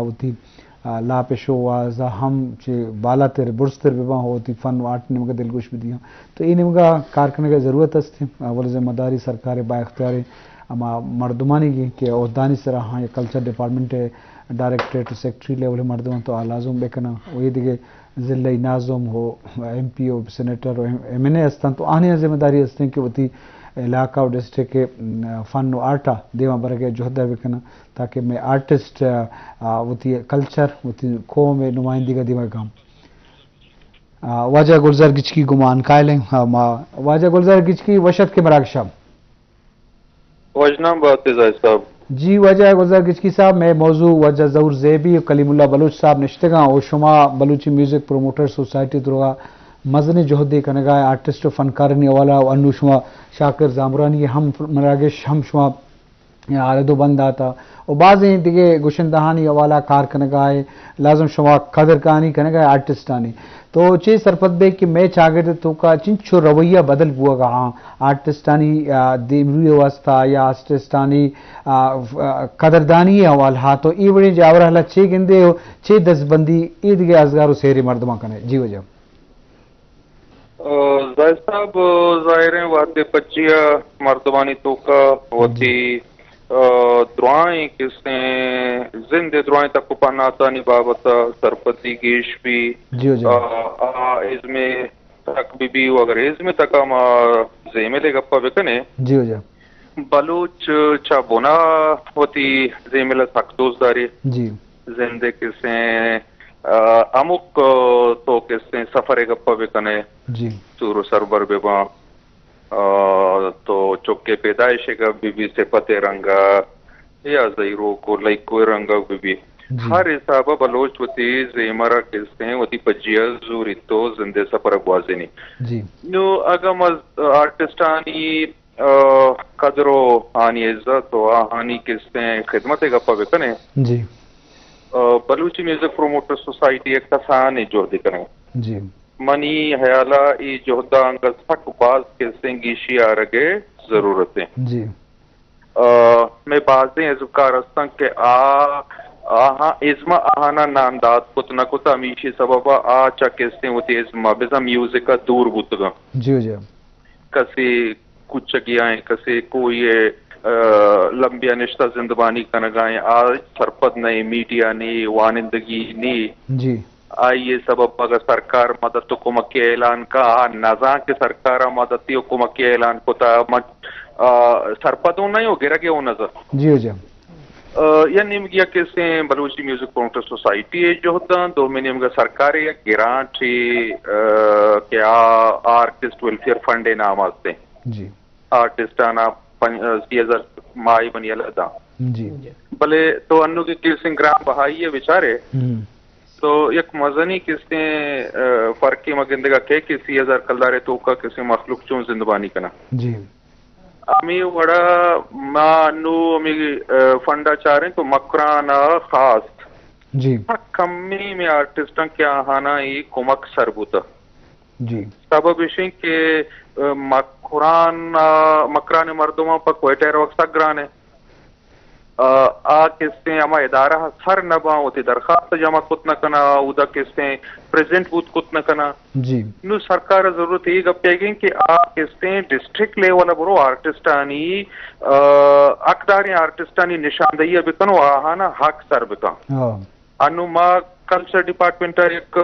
وتی، آ، لاپ شوہاز ءَ ہم چہ بالاتر، برزتر بہ باں، وتی فن و آرٹ نیمگ ءَ دلگوش بہ دیاں۔ تو اے نیمگ ءَ کار کنگ ءِ ضرورت است۔ اول ذمہ داری سرکار ءِ با اختیار ہما مردمانی گی کہ عہدانی سرا ہاں، یا کلچر ڈپارٹمنٹ ءِ ڈائریکٹریٹ و سیکرٹری لیول ءِ مردماں تو آ لازم بہ کناں۔ و اے دگہ ضلعی ناظم و ایم پی و سینیٹر و ایم این اے ہستاں، تو آہانی ذمہ داری ہستیں کہ وتی علاقہ و ڈسٹرکٹ ءِ، م، فن و آرٹ ءَ دیما برگ ءِ جہد ءَ بہ کناں، تاکہ مئے آرٹسٹ، آ، آ، وتی کلچر، وتی قوم ءِ نمائندگی ءَ دیما گام۔ آ، واجہ گلزار گچکی گمان قائل ہیں۔ آ، ما واجہ گلزار گچکی وش اتک مراگش ءَ۔ وژنام بات ئے زاہد صاحب۔ جی واجہ گلزار گچکی صاحب، مئے موضوع واجہ ظہور زیبی و کلیم اللہ بلوچ صاحب نشتگاں و شما بلوچی میوزک پروموٹر سوسائٹی دروا مزنیں جہدے کنگا، آرٹسٹ و فنکارانی حوالہ و انو شما شاکر زامرانی ہم مراگش ہم شما آرد و بند داتا و بازیں دگہ گشندہانی حوالہ کار کنگا ہے، لازم شما قدر کانی کنگا ہے آرٹسٹانی۔ تو چے سرپد بے کہ مئے چاگرد توکا چنچو رویہ بدل بوگا ہاں، آرٹسٹانی، آ، دیمروی واسطہ یا آرٹسٹانی، آ، ف-، آ، قدردانی حوالہ ہاں، تو اے وڑیں جاور حالا چے گندے ہو، چے دزبندی اے دگہ ازگار و سیرے مردماں کنے؟ جی واجہ۔ آ، زاہد صاحب، ظاہر ہیں وہدے پجیا مردمانی توکا وتی، آ، درائیں کسیں زند درائیں تک و پہناتانی بابت سرپدی گیش بی۔ جی واجہ۔ آ، آ، ازم تک بی بی و اگر ازم تک ما زیمل گپا بکنے۔ جی واجہ۔ بلوچ چہ بنا وتی زیمل ء سک دوست داری۔ جی۔ زند ء کسیں، آ، ہمک تو کسیں سفر ء گپ ء بہ کن ئے۔ جی۔ سور و سربر بہ باں۔ آ، تو چک ء پیدائش ء گپ بہ بی، صفت ء رنگ ء یا زہیروک و لئیکو ء رنگ ء بہ بی۔ جی۔ ہر حساب ء بلوچ وتی زیمر ء کسیں وتی پجی ء زوریت و زند ء سفر ء گوازینی۔ جی۔ نو اگاں ما آرٹسٹانی آ، قدر و آہانی عزت و آہانی کستیں خدمت ء گپ ء بہ کنیں۔ جی۔ آ، بلوچی میوزک پروموٹر سوسائٹی ء کسانیں جہدے کنیں۔ جی۔ منی حیال ء اے جہد ء انگت سک باز کستیں گیشی آرگ ء ضرورت انت۔ جی۔ آ، مئے بازیں ازمکار ہستاں کہ آ، آہاں ازم ء آہاناں نام دات کت نہ کت، ہمیشی سبب ء آ چہ کستیں وتی ازم ء بزاں میوزک ء دور بوتگاں۔ جی، جی۔ کسے کوچگی آئیں، کسے کوئی ء، آ، لمبیا نشتہ زندمانی کنگ ء آئیں، آ سرپد نہ ایں، میڈیا نی، وانندگی نی۔ جی۔ آئی ء سبب اگاں سرکار مدد و کمک ء اعلان کا، آ نزان کہ سرکار ء مدد و کمک ء اعلان کتا، من، آ، سرپد اوں نہ اوں، گرگ ء اوں نزان۔ جی، جی۔ آ، یا نیمگی ء کسیں بلوچی میوزک پروموٹر سوسائٹی ء جہداں، دومی نیمگ ء سرکار ء یک گرانٹے، آ، کہ آ آرٹسٹ ویلفیئر فنڈ ء نام ء استیں۔ جی۔ آرٹسٹانا پن-، آ، سی ہزار ماہی منی یلہ داں۔ جی۔ بلے تو انو کہ کسیں گران بہائی ء بچارے، ہم۔ تو یک مزنی کستیں، آ، فرقے ما گندگا کئے کہ سی ہزار کلدارے توکا کسیں مخلوق چون زندمانی کناں۔ جی۔ ہمے وڑا ما نو ہمے، آ، فنڈا چاریں تو مکران ء خاص جی۔ کمی میں آرٹسٹاں کہ آہانا اے کمک سر بوتا۔ جی۔ سبب اشیں کہ، آ، مکران ء، مکران مردماں پہ کوئٹہ روگ سک گران ہے۔ آ، آ کستیں ہما ادارہ ء سر نہ باں، وتی درخواست جمع کت نہ کناں، اودا کستیں پریزنٹ بوت کت نہ کناں۔ جی۔ نو سرکار ء ضرورت اے گپ ء کہ آ کستیں ڈسٹرکٹ لیول ء برو آرٹسٹانی، آ، حقداریں آرٹسٹانی نشاندہی ء بکن و آہانا حق سر بکن۔ ہاں۔ انو ما کلچر ڈپارٹمنٹ ء یک، آ،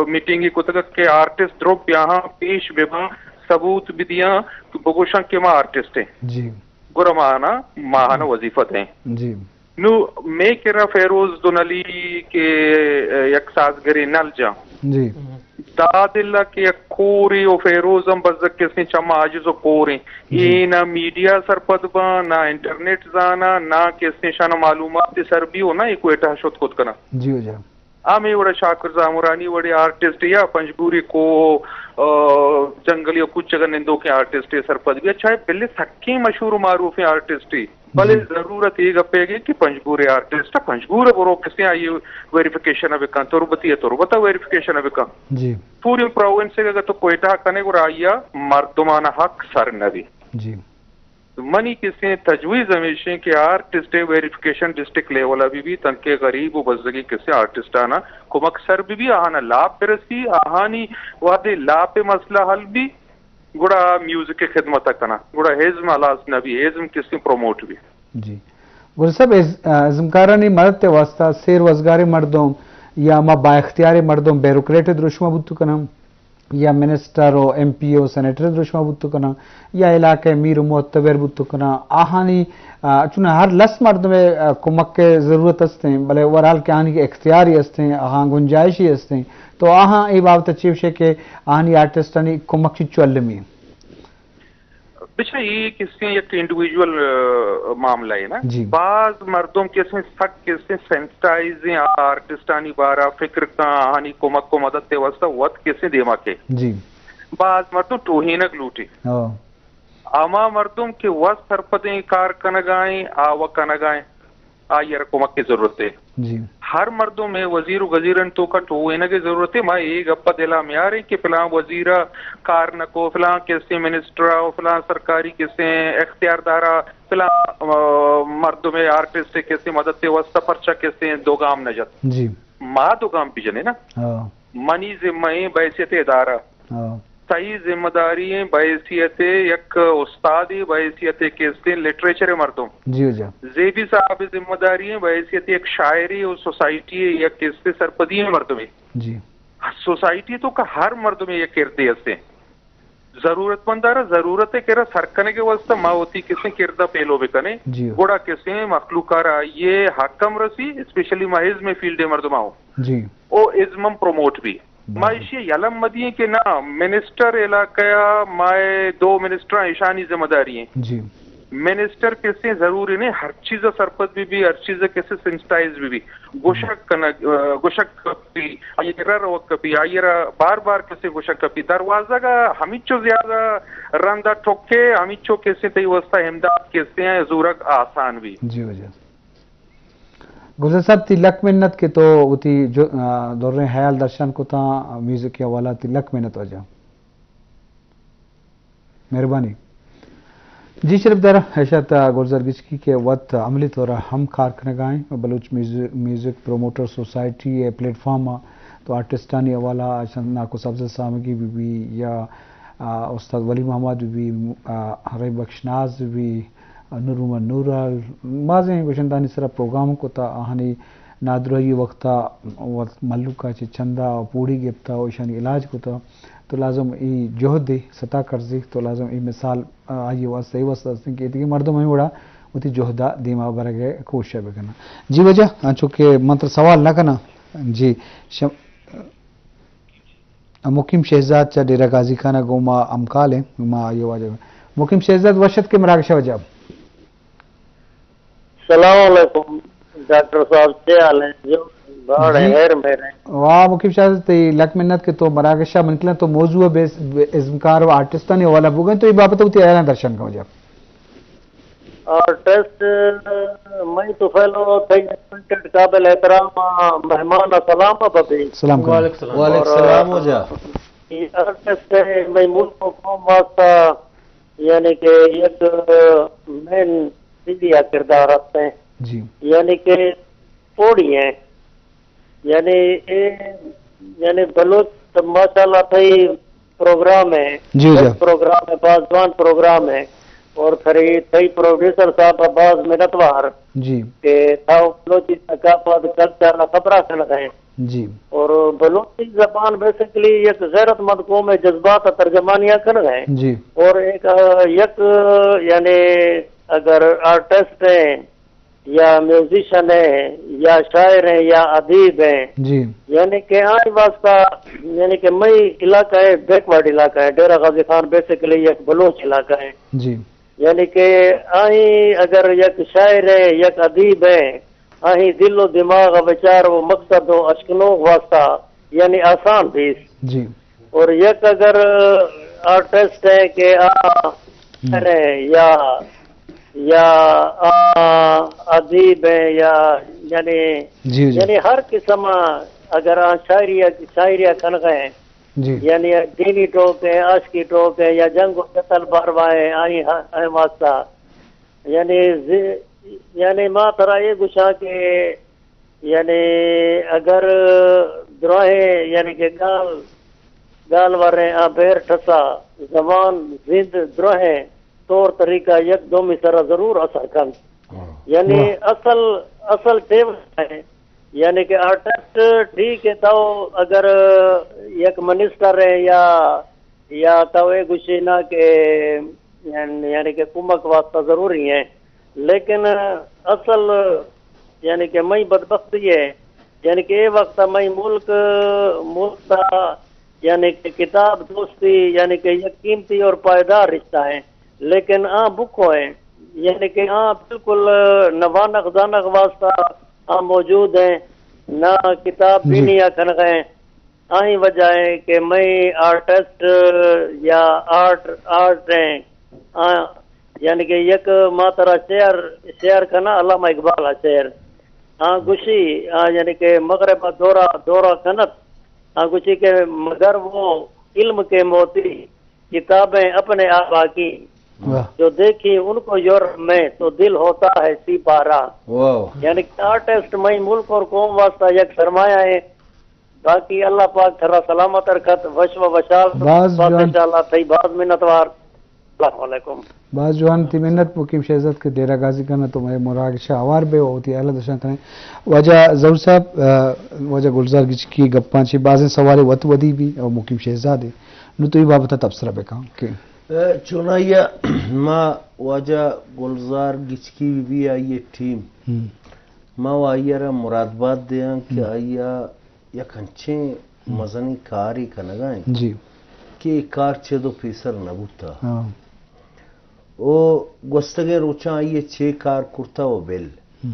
میٹنگے کتگ کہ آرٹسٹ درو بیاہاں پیش بہ باں، ثبوت بدیاں، تو بگوشاں کہ ما آرٹسٹ ایں۔ جی۔ گڑا ما آہانا، ما آہانا وظیفہ دیں۔ جی۔ نو مے کرا فیروز دونلی کہ، آ، یک سازگرے نل جاں۔ جی۔ داد اللہ کہ یک کورے و فیروز ہم بزگ کسیں چما عاجز و کوریں۔ جی۔ اے نہ میڈیا سرپد باں، نہ انٹرنیٹ زاناں، نہ کسیں شان معلومات سر بی و نہ اے کوئٹہ شت کت کناں۔ جی، جی۔ ہمے وڑا شاکر زامرانی وڑیں آرٹسٹ یا پنجگوری کو، آ، جنگلی و کوچگ ء نندوکیں آرٹسٹ سرپد بی۔ اچھا، بلے سکیں مشہور و معروفیں آرٹسٹ، بلے جی۔ ضرورت اے گپے گی کہ پنجگور آرٹسٹ پنجگور برو کسے آئی ویریفیکیشن بکن، تربتی تربت ویریفیکیشن بکن۔ جی۔ پوری پروونس اگر تو کوئٹہ کنے گڑا آئی مردمان حق سر نہ بی۔ جی۔ منی کسیں تجویز ہمیشیں کہ آرٹسٹ ویریفیکیشن ڈسٹرکٹ لیول ءَ بہ بیت، تنکہ غریب و بزگیں کسیں آرٹسٹاناں کمک سر بہ بیت، آہاناں لاپ برسی، آہانی وہدے لاپ ءِ مسئلہ حل بیت، گڑا میوزک ءِ خدمت ءَ کناں، گڑا ازم ہلاس نہ بیت، ازم کسیں پروموٹ بیت۔ جی۔ گل صاحب، از-، ازمکارانی مدد ءِ واستہ سیر وزگاریں مردم یا ہما با اختیاریں مردم، بیوروکریٹ ءِ دروشم ءَ بوت کناں؟ یا منسٹر و ایم پی اے و سینیٹر دروشم ءَ بوت کناں، یا علاقہ ءِ میر و معتبر بوت کناں، آہانی، آ، چون ہر لس مردم ءِ، آ، کمک ءِ ضرورت استیں، بلے اوورآل کہ آہانی اختیاری استیں، آہاں گنجائشی استیں، تو آہاں اے بابت ءَ چے گوشے کہ آہانی آرٹسٹانی کمک چنچو المی؟ بچا، اے کسیں یک انڈیویجول، آ، معاملہ ہے نا۔ جی۔ بعض مردم کسیں سک کسیں سینسٹائز ہیں، آ آرٹسٹانی بارا فکر کن، آہانی کمک و مدد ءِ واستہ وت کسیں دیما کے۔ جی۔ بعض مردم ٹوہینگ لوٹی۔ ہاں۔ ہما مردم کہ وت سرپدیں کار کنگائیں، آ و کنگائیں، آئی ءَ را کمک ءِ ضرورت ہے۔ جی۔ ہر مردم ءَ وزیر و گزیرانی توکا ٹوہینگ ءِ ضرورت ہے۔ ما اے گپ ءَ دل ءَ میاریں کہ فلاں وزیر ءَ کار نہ کو، فلاں کسیں منسٹر ءَ و فلاں سرکاری کسیں اختیاردار ءَ فلاں، آ، مردم ءِ آرٹسٹ ءِ کسیں مدد ءِ واستہ پرچا کسیں دو گام نہ جت۔ جی۔ ما دو گام بہ جنیں نا۔ ہاں۔ منی ذمہ ایں بحیثیت ادارہ۔ ہاں۔ تئی ذمہ داری ایں بحیثیت یک استادے، بحیثیت کسیں لٹریچر ءِ مردم۔ جی ہو جا۔ زیبی صاحب ءِ ذمہ داری ایں بحیثیت یک شاعرے و سوسائٹی ءِ یک کسیں سرپدی ءِ مردمے۔ جی۔ سوسائٹی ءِ توکا ہر مردمے یک کردے استیں۔ ضرورت مند ءَ را ضرورت ءِ کرا سر کنگ ءِ واستہ ما وتی کسیں کرد ءَ پیلو بکنیں، جی۔ گڑا کسیں مخلوق ءَ را آئی ءِ حق ہم رسی، اسپیشلی ما ازم ءِ فیلڈ ءِ مردماں ہوں۔ جی۔ او ازم ہم پروموٹ بی۔ ما بلے۔ ایشی ءَ یلہ مدییں کہ نا، منسٹر علاقہ ءَ ما دو منسٹراں، ایشانی ذمہ داری ایں۔ جی۔ منسٹر کسیں ضروری نہیں ہر چیز ءَ سرپد بہ بی، ہر چیز ءَ کسیں سینسٹائز بہ بی۔ گوشگ کنگ، آ، گوشگ کپی، آئی ءَ را روگ کپی، آئی ءَ را بار بار کسیں گوشگ کپی۔ دروازگ ءَ ہمیچو زیادہ رند ءَ ٹکے، ہمیچو کسیں تئی واستہ امداد کسیں زورگ آسان بی۔ جی واجہ۔ گلزار صاحب، تئی لک منت کہ تو وتی جو، آ، دریں حیال درشان کتاں، میوزک ءِ حوالہ تئی لک منت واجہ۔ مہربانی۔ جی شرپ دار، ایشات گلزار گچکی کہ وت عملی طور ہم کار کنگائیں بلوچ میوزک، میوزک پروموٹر سوسائٹی ءِ پلیٹ فارم ءَ تو آرٹسٹانی حوالہ ءَ ناکو سبزل سامگی بہ بی یا، آ، استاد ولی محمد بہ بی، آ، رحیم بخش ناز بہ بی، آ، نور محمد نورال، بازیں گشندانی سرا پروگرام کتا، آہانی نادراہی وقتا وت ملوکا چہ چندہ و پوڑی گپتا و ایشانی علاج کتا۔ تو لازم ای جہد ءِ ستا کرزی، تو لازم ای مثال، آ، آئی واسطہ، ای واسطہ است کہ دیگہ مردم ہمیں وڑا وتی جہدا دیما برگ ءِ کوشش بکنن۔ جی واجہ، انچو کہ من ترا سوال نہ کناں۔ جی، شم-، مقیم شہزاد چہ ڈیرہ غازی خان ءَ گوں ما ہمکال ایں، ما آئی ءَ واجہ۔ مقیم شہزاد وش اتکے مراگش ءَ واجہ۔ سلام علیکم ڈاکٹر صاحب، چے حال ہیں؟ جو باڑ ہیں، جی۔ ہیر مہر ہیں۔ واہ، مقیم شہزاد، تئی لک منت کہ تو مراگش ءَ من کلاں تو موضوع بے، بے ازمکار و آرٹسٹانی حوالہ بوگئے، تو اے بابت وتی حیالاں درشان کن واجہ۔ آرٹسٹ، میں تو پہلو تھئی قابل احترام مہمان سلام ببی۔ سلام کن۔ وعلیکم السلام۔ وعلیکم السلام اور واجہ۔ یہ آرٹسٹ ہے، میں ملک و قوم واسطہ یعنی کہ یک مین سیڑھی ءِ کردار است ہیں۔ جی۔ یعنی کہ پوڑی ہیں۔ یعنی اے، یعنی بلوچ ماشاءاللہ تھئی پروگرام ہے۔ جی، جی۔ بلوچ پروگرام ہے، باز جوان پروگرام ہے۔ اور پھر اے تھئی پروڈیوسر صاحب باز منتوار جی۔ کہ تھا بلوچی ثقافت، کلچر خبرہ کنگ ہیں۔ جی۔ اور بلوچی زبان بیسیکلی یک غیرت مند قوم ءِ جذبات ءِ ترجمانی ءَ کنگ ءَ۔ جی۔ اور ایک، آ، یک، یعنی اگر آرٹسٹ ہیں یا میوزیشن ہیں یا شاعر ہیں یا ادیب ہیں، جی۔ یعنی کہ آئی واسطہ، یعنی کہ مئی علاقہ ہے، بیکورڈ علاقہ ہے، ڈیرہ غازی خان بیسیکلی یک بلوچ علاقہ ہے۔ جی۔ یعنی کہ آئی اگر یک شاعر ہے، یک ادیب ہے، آہی دل و دماغ ءَ بچار و مقصد و اشکنوک واسطہ یعنی آسان بیت۔ جی۔ اور یک اگر آرٹسٹ ہے کہ آ ہم۔ کرے یا، یا آ ادیب ہے یا یعنی، جی، جی۔ یعنی ہر قسم اگر آ شاعری، شاعری کنگ ءَ ہیں، جی۔ یعنی دینی ٹوک ہیں، عاشقی ٹوک ہیں یا جنگ و قتل باروا ہیں، آئی ہ-، ہیں واسطہ یعنی زی-، یعنی ما ترا اے گوشاں کہ یعنی اگر دراہیں یعنی کہ گال، گال وریں آ بیر ٹھسا، زبان، زند، دراہیں طور طریقہ یک دومی سرا ضرور اثر کنت۔ یعنی اصل، اصل ٹیم ہے۔ یعنی کہ آرٹسٹ ٹھیک ہے، تو اگر یک منسٹر ہے یا، یا تو اے گوشے نا کہ یعنی، یعنی کہ کمک واسطہ ضروری ہیں، لیکن اصل یعنی کہ مئی بدبختی ہے، یعنی کہ اے وقت مئی ملک، ملک تا یعنی کہ کتاب دوستی یعنی کہ یک قیمتی اور پائیدار رشتہ ہے، لیکن آ بکو ہیں، یعنی کہ آ بالکل نہ وانغ زانغ واسطہ آ موجود ہیں، نہ کتاب بھی نہیں آ کھنغ ہیں۔ آئی وجہ ہے کہ مئی آرٹسٹ یا آرٹ، آرٹ ہیں، آ، یعنی کہ یک ما ترا شعر، شعر کنا علامہ اقبال آ شعر۔ آ گوشی، آ، یعنی کہ مغرب دورہ، دورہ کنت۔ آ گوشی کہ مگر وہ علم کے موتی کتابیں اپنے آبا کی، جو دیکھی ان کو یورپ میں تو دل ہوتا ہے سی پارا۔ یعنی کہ آرٹسٹ مئی ملک اور قوم واسطہ یک سرمایہ ہے۔ باقی اللہ پاک تھرا سلامت رکھت، وش و وشال۔ باز بس جوان۔ انشاءاللہ تھئی باز منتوار۔ السلام علیکم۔ باز جوان تھی منت مقیم شہزاد کہ ڈیرہ غازی کنا تو مئے مراگش آوار بے و وتی اہل دشان کنے۔ واجہ ظہور صاحب، آ، واجہ گلزار گچکی گپاں چی بازیں سوالے وت ودی بی او مقیم شہزاد ہے۔ نو تو ای بابت تبصرہ بکن کہ چونائیا ما واجہ گلزار گچکی بی بی آئی ٹیم، ہم۔ ما و آئی را مرادبات دیاں کہ ہم۔ آئی یک انچیں ہم۔ مزنیں کارے کنگا انت جی۔ کہ اے کار چد و پیسر نہ بوتا۔ ہاں۔ او گوستگیں روچاں آئی چے کار کرتا و بل۔ ہم۔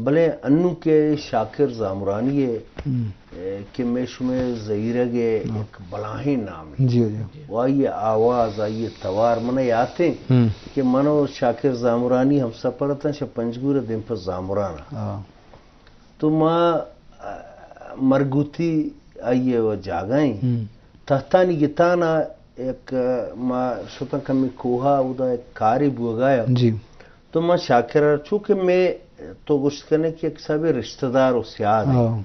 بلے انوں کہ شاکر زامرانی ہے ہم۔ اے، کہ میں شمے زہیرگ ہے ہاں۔ یک بلاہیں نام ہے۔ جی، جی۔ و آئی آواز، آئی توار من یاتیں ہم۔ کہ من و شاکر زامرانی ہم سفر اتاں شہ پنجگور دیم پہ زامران۔ ہاں۔ تو ما، آ، مرگوتی آئی ء و جاگہ ایں۔ ہم۔ تہتانی گتان ء یک، آ، ما شتاں کمے کوہ ء، اودا یک کارے بوگا ء۔ جی۔ تو ما شاکر ء، چونکہ میں تو گوشت کنے کہ یک سبے رشتہ دار و سیاد ایں۔ ہاں۔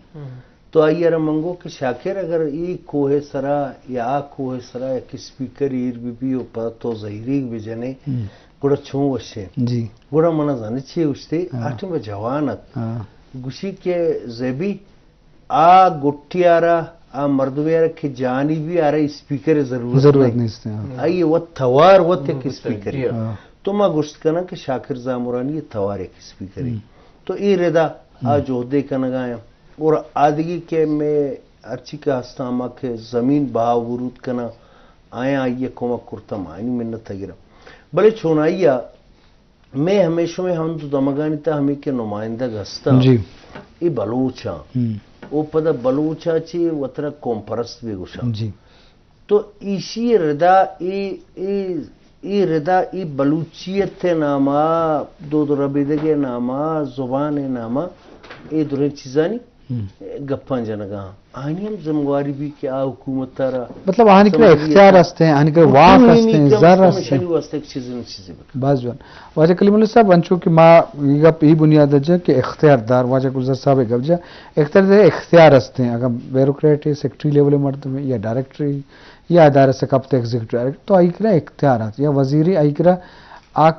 تو آئی ء را من گو کہ شاکر اگر ای کوہ سرا یا آ کوہ سرا یک اسپیکر ایر بہ بی و پدا تو زہیریگ بہ جنے، ہم۔ گڑا چون وشیں؟ جی۔ گڑا من زانے چی گوشتے، ہاں۔ آ ٹیم جوان ات۔ ہاں۔ گوشی کہ زیبی، آ گٹی آرا، آ مردمی آرا کہ جانی بی آرا اسپیکر ضرورت ضرورت نہیں۔ نیست، ہاں۔ آئی وت توار وت یک بالکل صحیح، اسپیکر۔ جی ہاں۔ ہاں۔ تو ما گوشت کناں کہ شاکر زامرانی توار یک اسپیکر۔ ہم۔ تو اے ردا آ ہم۔ جہدے کنگا ہیں۔ اور آدگی کہ میں ہرچی کہ ہستاں ہما کہ زمین بہا و برود کناں، آیاں آئی ء کمک کرتہ، ما آیانی منت ء گراں۔ بلے چونائیا مئے ہمیشہ مئے ہند و دمگانی تہ ہمے کہ نمائندگ ہستاں، جی۔ اے بلوچاں۔ ہم۔ او پدا بلوچاں چہ وترا قوم پرست بہ گوشاں۔ جی۔ تو ایشی ردا اے، اے، اے ردا اے بلوچیت ء ناما، دود و ربیدگ ء ناما، زبان ء ناما، اے دریں چیزانی ہم۔ گپاں جنگا۔ آنی ہم ذمہ واری بی کہ آ حکومت ء را مطلب آنی کرا سمجھی اختیار ہستیں، آنی کرا واک حکومت ہستیں، کم از زر کم ہستیں۔ ایشانی واسطہ ایک چیزیں بکن۔ باز جوان۔ واجہ کلیم اللہ صاحب، انچو کہ ما یہ گپ ای بنیاد جا کہ اختیار دار، واجہ گلزار صاحب گپ جا، اختیار دار اختیار ہستیں، اگر بیوروکریٹ ہے، سیکرٹری لیول مردم ہے یا ڈائریکٹر ہے، یا ادارہ سکپت ایگزیکٹو ڈائریکٹر، تو آئی کرا اختیار ہست، یا وزیر آئی کرا آ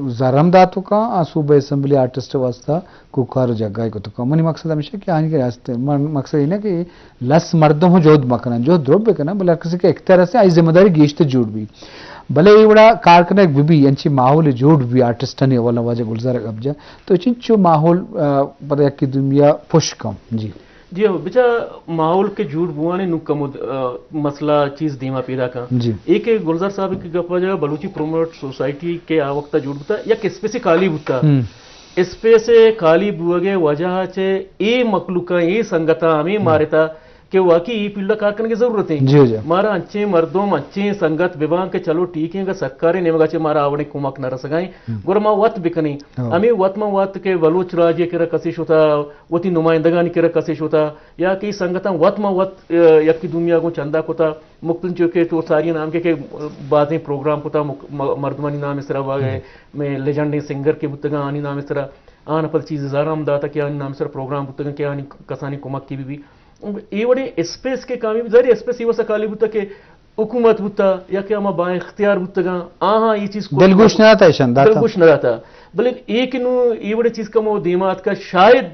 زر ہم داتو کاں، آ صوبہ اسمبلی آرٹسٹ واسطہ کوکار و جگہ کتو کاں۔ منی مقصد ہمیشہ کہ آنی کہ ہست، من مقصد اینہ کہ لس مردم ہو جہد مکنن، جہد درو بکنن، بلے ہر کسی کہ اختیار ہست، آئی ذمہ داری گیشتر جوڑ بی۔ بلے ای وڑا کار کنگ بہ بی، انچی ماحول جوڑ بی، آرٹسٹانی اولا واجہ گلزار گپ جا، تو چنچو ماحول، آ، پدا یکی دومیا پش کم۔ جی۔ جی ہو، بچا ماحول کے جوڑ بوانے نو کمو، آ، مسئلہ چیز دیما پیدا کاں۔ جی۔ اے کہ گلزار صاحب کے گپا جا بلوچی پروموٹ سوسائٹی کے آ وقتا جوڑ بوتا، یک اسپیس خالی بوتا۔ ہم۔ اسپیس خالی بوگے وجہ چے اے مخلوقاں، اے سنگتاں ہمیں ہم۔ مارتا کہ واقعی اے فیلڈ ءَ کار کنگ ءِ ضرورت ایں۔ جی، جی۔ مارا انچیں مردم، انچیں سنگت بہ باں کہ چلو ٹھیک ایں، اگاں سرکار ءِ نیمگ ءَ چہ مارا آ وڑیں کمک نہ رسگ ءَ ایں، ہم۔ گڑا ما وت بکنیں۔ ہاں۔ ہمے وت ما وت کہ بلوچ راج ءِ کرا کسے شتا، وتی نمائندگانی کرا کسے شتا، یا کہ سنگتاں وت ما وت، ءَ، یکے دومی ءَ گوں چندہ کتا، مختلف چو کہ تو ساری نام کے کہ بازیں پروگرام کتا، مک-، م-، مردمانی نام ءِ سرا واگئے، ہم۔ مئے لیجنڈیں سنگر کہ بوتگاں، آنی نام ءِ سرا، آن پد چیز زارام داتا کہ آنی نام ءِ سرا پروگرام بوتگاں کہ آنی کسانی کمک کی بی بی۔ اے وڑیں اسپیس کہ کامیاب، ظاہر ہے اسپیس اے واسطہ خالی بوتا کہ حکومت بوتا یا کہ ہما با اختیار بوتگاں، آہاں اے چیز کو دلگوش نہ داتا ایشان، داتا۔ دلگوش نہ داتا۔ بلے اے کہ نوں اے وڑیں چیز کمو دیما اتکا، شاید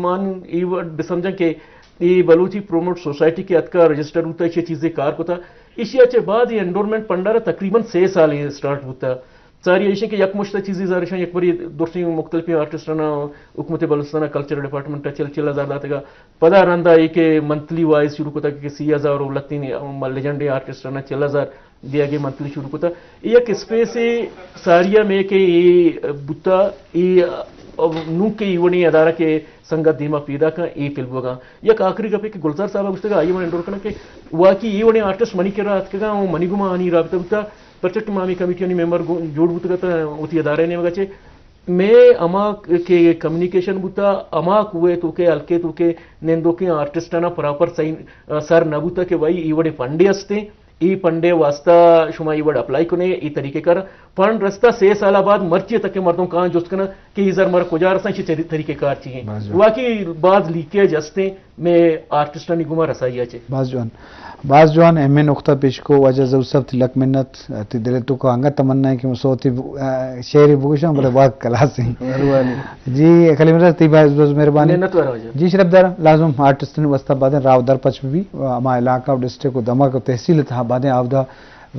من اے وڑ بسمجھاں کہ اے بلوچی پروموٹ سوسائٹی کہ اتکا رجسٹر بوتا، ایشی چیزے کار کتا، ایشی ءَ چہ بعد اے انڈورمنٹ فنڈ ءَ را تقریباً سے سال اے اسٹارٹ بوتا۔ ساری ایشی کہ یک مشت چیزے زارشاں، یک بری درسیں مختلفیں آرٹسٹاں حکومت بلوچستان کلچر ڈپارٹمنٹ ءَ چل، چل ہزار داتگا۔ پدا رندا اے کہ منتھلی وائز شروع کتا کہ سی ہزار و لتین لیجنڈیں آرٹسٹاں چل ہزار دیگے منتھلی شروع کتا۔ اے یک اسپیسے ساری ءَ مئے کہ اے بوتا، اے نوں کہ اے وڑیں ادارہ کہ سنگت دیما پیدا کن، اے فیلڈ بوگا۔ یک آخری گپے کہ گلزار صاحب ءَ گوشتگا، آئی ءَ من انڈور کناں کہ واقعی اے وڑیں آرٹسٹ منی کرا اتکگاں و منی گوما آنی رابطہ بوتا، پرچہ کہ ما ہمے کمیٹیانی ممبر گو-، جوڑ بوتگا تا وتی ادارہ ءِ نیمگا چہ مئے ہما کہ کمیونیکیشن بوتا، ہما کوہ توکے، حلقے توکے نندوکیں آرٹسٹانا پراپر صحیح، آ، سر نہ بوتا کہ بھائی اے وڑیں فنڈے ہستیں، اے فنڈے واسطہ شما اے وڑ اپلائی کنے، اے طریقہ کار۔ فنڈ رستا سے سال بعد مرچی تک مردم کان جست کنا کہ اے زر مر کجا رساں، چی طری-، طریقہ کار چی ہیں۔ باز جوان۔ واقعی باز لیکیج ہستیں مئے آرٹسٹانی گوما رسائی ءَ چہ۔ باز جوان۔ باز جوان اہمیں نقطہ پیش کو۔ واجہ ظہور صاحب، تئی لک منت، تئی دل ءِ توکا انگت تمنا ہے کہ من سوتی ب-، آ، شعرے بگوشاں، بلے وقت کلاس ہیں۔ مہربانی۔ جی، خلیل مرزا، تئی باز باز مہربانی۔ منت وار واجہ۔ جی، شرف دار، لازم آرٹسٹانی واسطہ بعدیں راہ در پچ بی، ہما علاقہ و ڈسٹرکٹ و دمگ و تحصیل تہا بعدیں آودا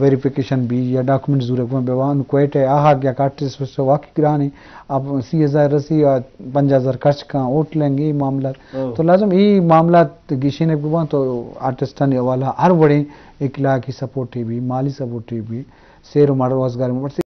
ویریفیکیشن بی یا ڈاکومنٹ زورگ بی۔ بوان کوئٹہ ءَ آہگ یک آرٹسٹ واقعی گران ہے۔ اب سی ہزار رسی یا پنجاہ ہزار خرچ کن، ہوٹلنگ، اے معاملہ۔ او۔ تو لازم اے معاملات گیشینگ بباں تو آرٹسٹانی حوالہ ہر وڑیں اخلاقی سپورٹ بی، مالی سپورٹ بی، سیر و مڑ روزگار بی۔